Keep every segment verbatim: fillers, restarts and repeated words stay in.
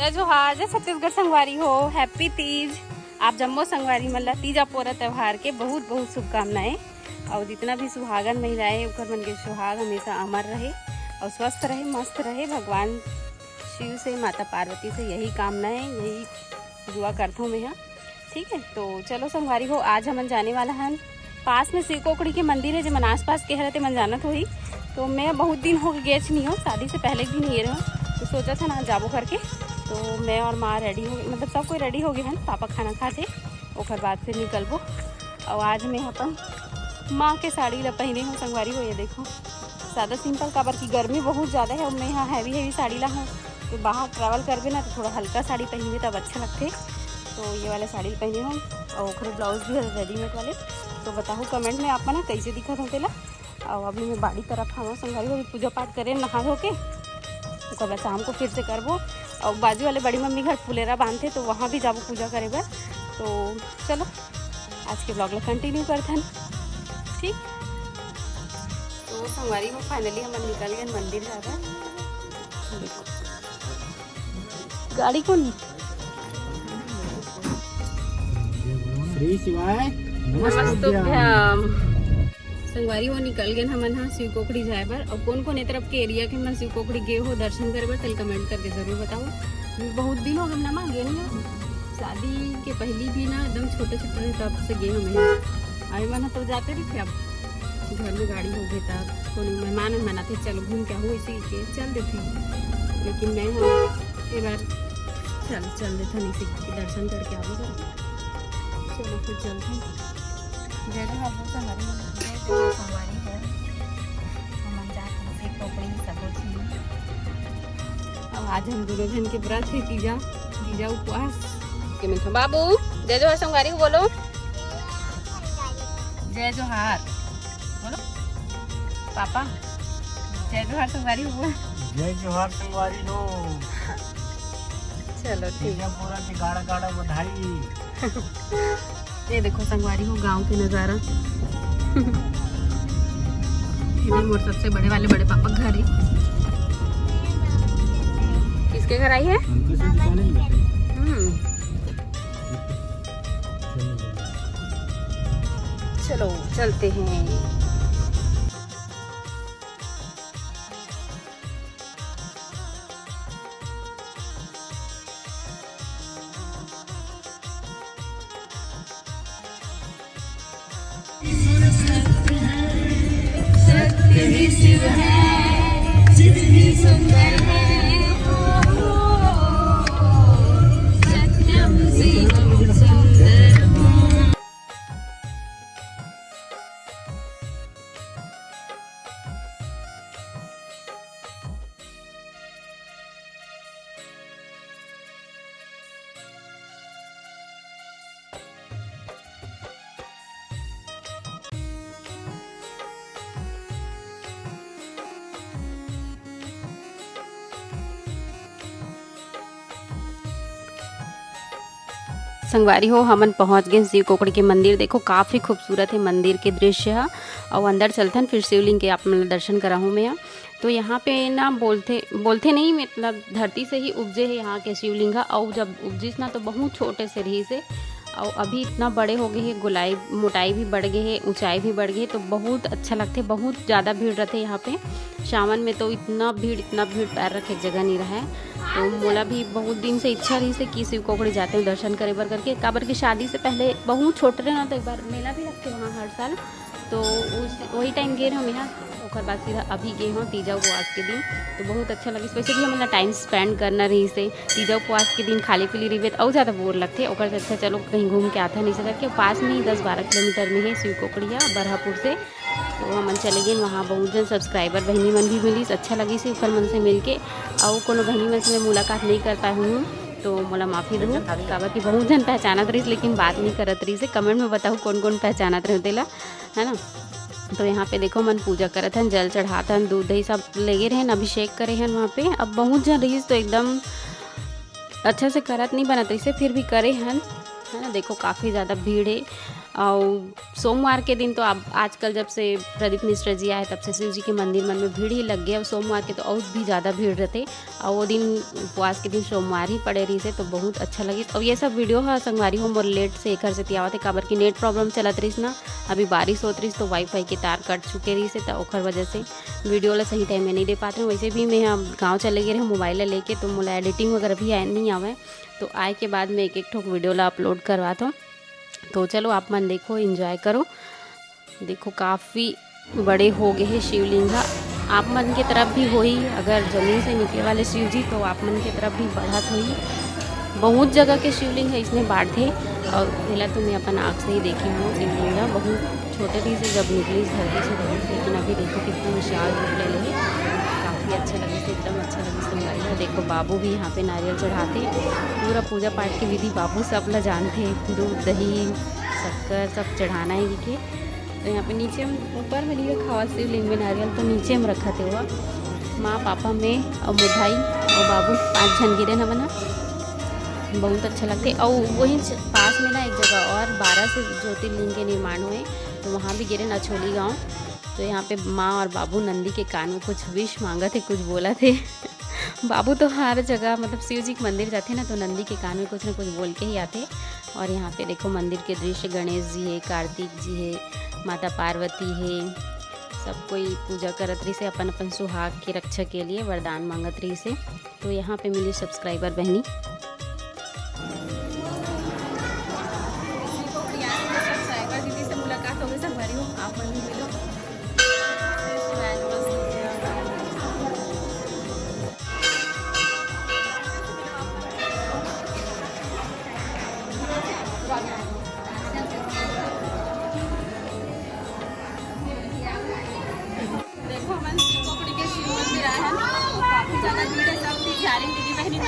जय जोहार, जय छत्तीसगढ़ संगवारी हो, हैप्पी तीज। आप जम्मो संगवारी मन ला तीजा पोरा त्योहार के बहुत बहुत शुभकामनाएं। और जितना भी सुहागन महिलाएं, ओकर मन के सुहाग हमेशा अमर रहे और स्वस्थ रहे, मस्त रहे। भगवान शिव से, माता पार्वती से यही कामना है, यही दुआ करथों मैं हा। ठीक है, तो चलो संगवारी हो, आज हमन जाने वाला हन पास में शिव कोकड़ी के मंदिर है, जेमन आसपास के हरे तेमन जानत होही। तो मैं बहुत दिन हो गेच नहीं हूँ, शादी से पहले भी नहीं रहा, तो सोचा था ना जाबो करके। तो मैं और माँ रेडी हो गए, मतलब सब कोई रेडी हो गए हन। पापा खाना खा थे, ओकर बाद फिर निकलबो। और आज मैं अपन माँ के साड़ी ला पहने हूँ संगवारी हो, ये देखो सादा सिंपल, काबर की गर्मी बहुत ज़्यादा है। मैं यहाँ हैवी हैवी साड़ी ला हूँ, तो बाहर ट्रैवल करबे ना तो थोड़ा हल्का साड़ी पहनबे तब अच्छा लगथे। तो ये वाला साड़ी पहने हूँ और ओकरे ब्लाउज भी है रेडीमेड वाले। तो बताहू कमेंट में आप मन कैसे दिखत हो तेला। और अभी मैं बाड़ी तरफ हूँ संगवारी हो, अभी पूजा पाठ करे नहा धो के, ओकर बाद शाम को फिर से करबो। और बाजू वाले बड़ी मम्मी घर फुलेरा बांधथे, तो वहाँ भी जाबो पूजा करे बर। तो चलो आज के ब्लॉग ला कंटिन्यू करथन। ठीक, तो संगवारी हो, फाइनली हमन निकल गए मंदिर जाकर। गाड़ी कौन? श्री शिवाय नमस्तुभ्यम। संगवारी हो, निकल गए हमन हा शिव कोकड़ी जाए बर। और कौन कौन ए तरफ के एरिया के मन शिव कोकड़ी गए हो दर्शन करे बर, तेल कमेंट करके जरूर बताओ। बहुत दिन हो गए ना माँ गए नहीं हो। शादी के पहली भी ना एकदम छोटे छोटे रहे तब से गए हमें। अभी मन तो जाते रहिथे, अब घर में गाड़ी हो गए तब कोनो मेहमान मन आथे, चलो घूम के आओ, इसी के चल देथे। लेकिन मैं हम ए बार चल चल देथन, इसी के दर्शन करके आबो करो। चलो फिर चलते हैं। जय जोहार हो संगवारी हो, जय जोहार संगवारी हो। हमन जात हन शिव कोकड़ी सबो झन। अब आज हम दोनों झन के व्रत है तीजा, तीजा उपवास। के मिलथन बाबू, जय जोहार संगवारी हो बोलो। जय जोहार बोलो पापा। जय जोहार संगवारी हो बोल। जय जोहार संगवारी हो। चलो ठीक। तीजा पोरा के गाड़ा गाड़ा बधाई। ये देखो संगवारी हो गांव के नजारा। इधर मोर सबसे बड़े वाले बड़े पापा घर है। किसके घर आई है? हम्म। चलो चलते हैं। संगवारी हो, हमन पहुंच गए शिव कोकड़ी के मंदिर। देखो, काफ़ी खूबसूरत है मंदिर के दृश्य ह। अउ अंदर चलथन, फिर शिवलिंग के आप मन ल दर्शन कराहूँ मैं ह। तो यहाँ पे ना बोलथे, बोलथे नहीं, मतलब धरती से ही उपजे है यहाँ के शिवलिंग ह। अउ जब उपजिस ना तो बहुत छोटे से रहिस हे, अउ अभी इतना बड़े हो गए है, गोलाई मोटाई भी बढ़ गए है, ऊंचाई भी बढ़ गए है, तो बहुत अच्छा लगथे। बहुत ज़्यादा भीड़ रहथे यहाँ पे। सावन में तो इतना भीड़, इतना भीड़, पैर रखे के जगह नहीं रहे। तो मोला भी बहुत दिन से इच्छा रहिस हे कि शिव कोकड़ी जाते हैं दर्शन करे बर करके, काबर कि शादी से पहले बहुत छोट रहे ना, तो एक बार मेला भी लगथे वहाँ हर साल, तो उस, वही टाइम गे रहे हम यहाँ। ओकर बाद सीधा अभी गे हों तीजा उपवास के दिन, तो बहुत अच्छा लगिस। वैसे भी हमन ला टाइम स्पेंड करना रहिस हे, तीजा उपवास के दिन खाली पीली रहिबे त अउ ज़्यादा बोर लगथे। ओकर से अच्छा चलो कहीं घूम के आथन, ऐसे करके पास में ही दस बारह किलोमीटर में है शिव कोकड़िया बरहापुर से। तो हमन चले गए वहाँ, बहुत जन सब्सक्राइबर बहिनी मन भी मिलिस, अच्छा लगिस ओकर मन से मिलके। अउ कोनो बहिनी मन से मैं मुलाकात नहीं कर पाए हूँ, तो मोला माफ़ी दहू, काबर कि बहुत जन पहचानत रहिस लेकिन बात नहीं करत रहिस हे। कमेंट में बताओ कौन कौन पहचानत रहे तेला, है ना। तो यहाँ पे देखो, मन पूजा करत हन, जल चढ़ात हन, दूध दही सब लेगे रहे हन, अभिषेक करे हन वहाँ पे। अब बहुत जन रहिस तो एकदम अच्छा से करत नहीं बनत रहिस हे, फिर भी करे हन, है ना। देखो, काफ़ी ज़्यादा भीड़ है। अउ सोमवार के दिन तो अब आजकल जब से प्रदीप मिश्रा जी आए, तब से शिव जी के मंदिर मन में भीड़ ही लग गया। अउ सोमवार के तो और भी ज़्यादा भीड़ रहते, अउ वो दिन उपवास के दिन सोमवार ही पड़े रहिस हे, तो बहुत अच्छा लगिस। अउ ये सब वीडियो ह संगवारी हो मोर लेट से एकर सेती आवत हे, काबर कि नेट प्रॉब्लम चलत रहिस ना, अभी बारिश होत रहिस तो वाईफाई के तार कट चुके रहिस हे, त ओकर वजह से वीडियो ला सही टाइम में नहीं दे पात रहे। वैसे भी मैं ह गाँव चले गए रहे मोबाइल ला लेके, तो मोला एडिटिंग वगैरह भी आए, नहीं आवे, तो आए के बाद मैं एक एक ठोक वीडियो ला अपलोड करवात हूँ। तो चलो आप मन देखो, एंजॉय करो। देखो काफ़ी बड़े हो गए हे शिवलिंग ह। आप मन के तरफ भी होही, अगर जमीन से निकले वाले शिव जी तो आप मन के तरफ भी बढ़त होही। बहुत जगह के शिवलिंग ह इसने बांटथे, अउ एला तो मैं अपन आँख से ही देखे हूँ। शिवलिंग ह बहुत छोटे रहिस हे जब निकलिस धरती से, लेकिन अभी देखो कितना विशाल रूप ले ले हे। काफ़ी अच्छा लगिस, एकदम अच्छा लगिस संगवारी हो। देखो बाबू भी यहाँ पे नारियल चढ़ाथे। पूरा पूजा पाठ के विधि बाबू सब ला जानथे, दूध, दही, शक्कर सब चढ़ाना हे के। तो यहाँ पे नीचे में, ऊपर में नहीं खावा शिवलिंग में नारियल, तो नीचे में रखत हे वो। माँ, पापा, मैं अउ मोर भाई अउ बाबू, पाँच झन गिरे न बना। बहुत अच्छा लगथे। अउ वहीं च-, पास में ना एक जगह और बारह से ज्योतिर्लिंग के निर्माण हुए, तो वहाँ भी गिरे न, अछोली गाँव। तो यहाँ पे माँ और बाबू नंदी के कान में कुछ विश मांगत हे, कुछ बोलत हे। बाबू तो हर जगह, मतलब शिव जी के मंदिर जाथे ना, तो नंदी के कान में कुछ ना कुछ बोल के ही आथे। और यहाँ पे देखो मंदिर के दृश्य, गणेश जी हे, कार्तिक जी हे, माता पार्वती हे, सब कोई पूजा करत रहिस हे, अपन अपन सुहाग के रक्षा के लिए वरदान मांगत रहिस हे। तो यहाँ पे मिली सब्सक्राइबर बहनी। सब्सक्राइबर दीदी से मुलाकात हो गई, संगवारी हो, आप मन भी मिलो। देखो, हमन शिव खोपड़ी के शिव मंदिर आए हन। काफी ज्यादा भीड़ हे, सब पुजारी दीदी बहनी मन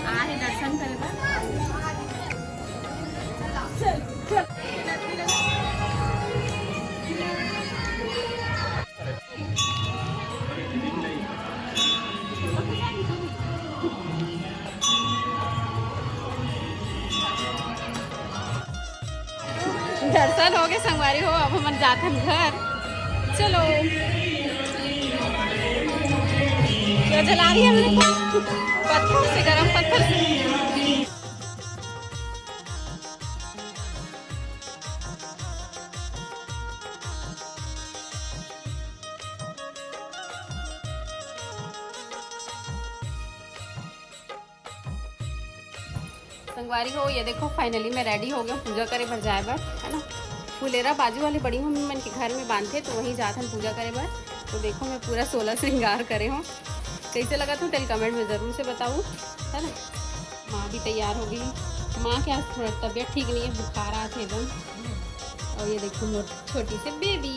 आए हे दर्शन करे बर। दर्शन हो गए संगवारी हो, अब हमन जाथन घर। चलो, क्या जला रही है हमने? पत्थर से, गरम पत्थर से। संगवारी हो, ये देखो, finally मैं ready हो गया पूजा करे बर जाए बर, है ना। फुलेरा बाजू वाले बड़ी मम्मी मन के घर में बांधथे, तो वहीं जात हन पूजा करे बर। तो देखो, मैं पूरा सोलह श्रृंगार करे हूँ। कैसे लगत हे तेला comment में जरूर से बताओ, है ना। माँ भी तैयार हो गई। माँ के आज थोड़ा तबीयत ठीक नहीं है, बुखार आत हे एकदम। और ये देखो, मोर छोटी से बेबी,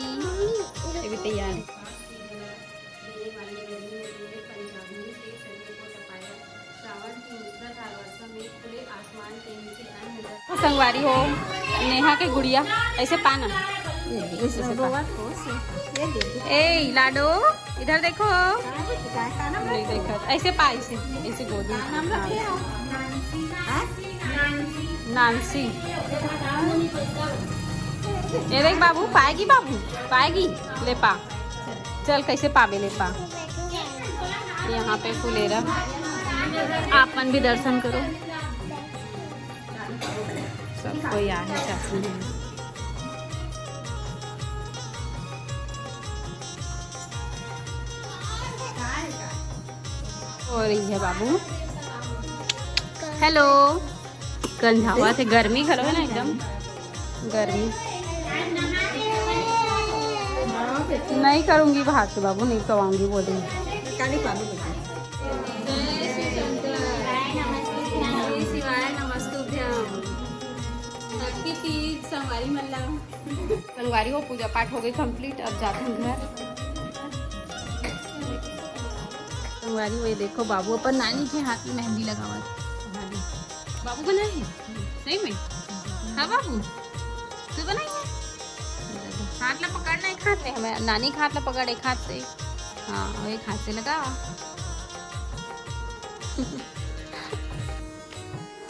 ये भी तैयार है। देने वाली गर्मी ने पूरे पंजाब में तेज सर्दी को तपाया। सावन की मूसलाधार वर्षा में खुले आसमान के नीचे अन्न जल संगवारी हो, नेहा के गुड़िया, ऐसे पाना। ऐसे पा। ए लाडो, इधर देखो। नहीं देखा। ऐसे पा, ऐसे, ऐसे गोदी में। हाँ। नानसी। ये देख बाबू, पाएगी बाबू, पाएगी। ले पा। चल, कैसे पाबे, ले पा। यहाँ पे फुलेरा, आप मन भी दर्शन करो। सब कोई आहे चाची है। हो रही है बाबू। हेलो। गंधावा से गर्मी घलो है ना एकदम। गर्मी। नहीं करूँगी भात के बाबू, नहीं पवाऊँगी बोले। काली पानी बेटा। जय शिव शंकर। शिवाय नमस्तुभ्यं। Happy तीज संगवारी मन ला। संगवारी हो, पूजा पाठ हो गई complete, अब जाथन घर। संगवारी हो, ये देखो बाबू अपन नानी के हाथ में मेहंदी लगावत। बाबू बनाए हे? सही में? हाँ बाबू, तू बनाई है? हाथ ला पकड़ना एक हाथ से, हमें नानी के हाथ ला पकड़ एक हाथ से, हाँ, और एक हाथ से लगा।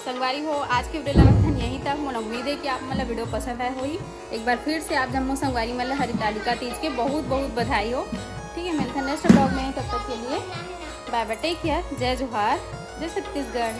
संगवारी हो, आज के वीडियो ला रखथन यहीं तक। मोला उम्मीद है कि आप मन ला वीडियो पसंद आए होही। एक बार फिर से आप जम्मो संगवारी मन ला हरितालिका तीज के बहुत बहुत बधाई हो। ठीक है, मिलथन नेक्स्ट ब्लॉग में, तब तक के लिए बाय बाय, टेक केयर, जय जोहार, जय छत्तीसगढ़।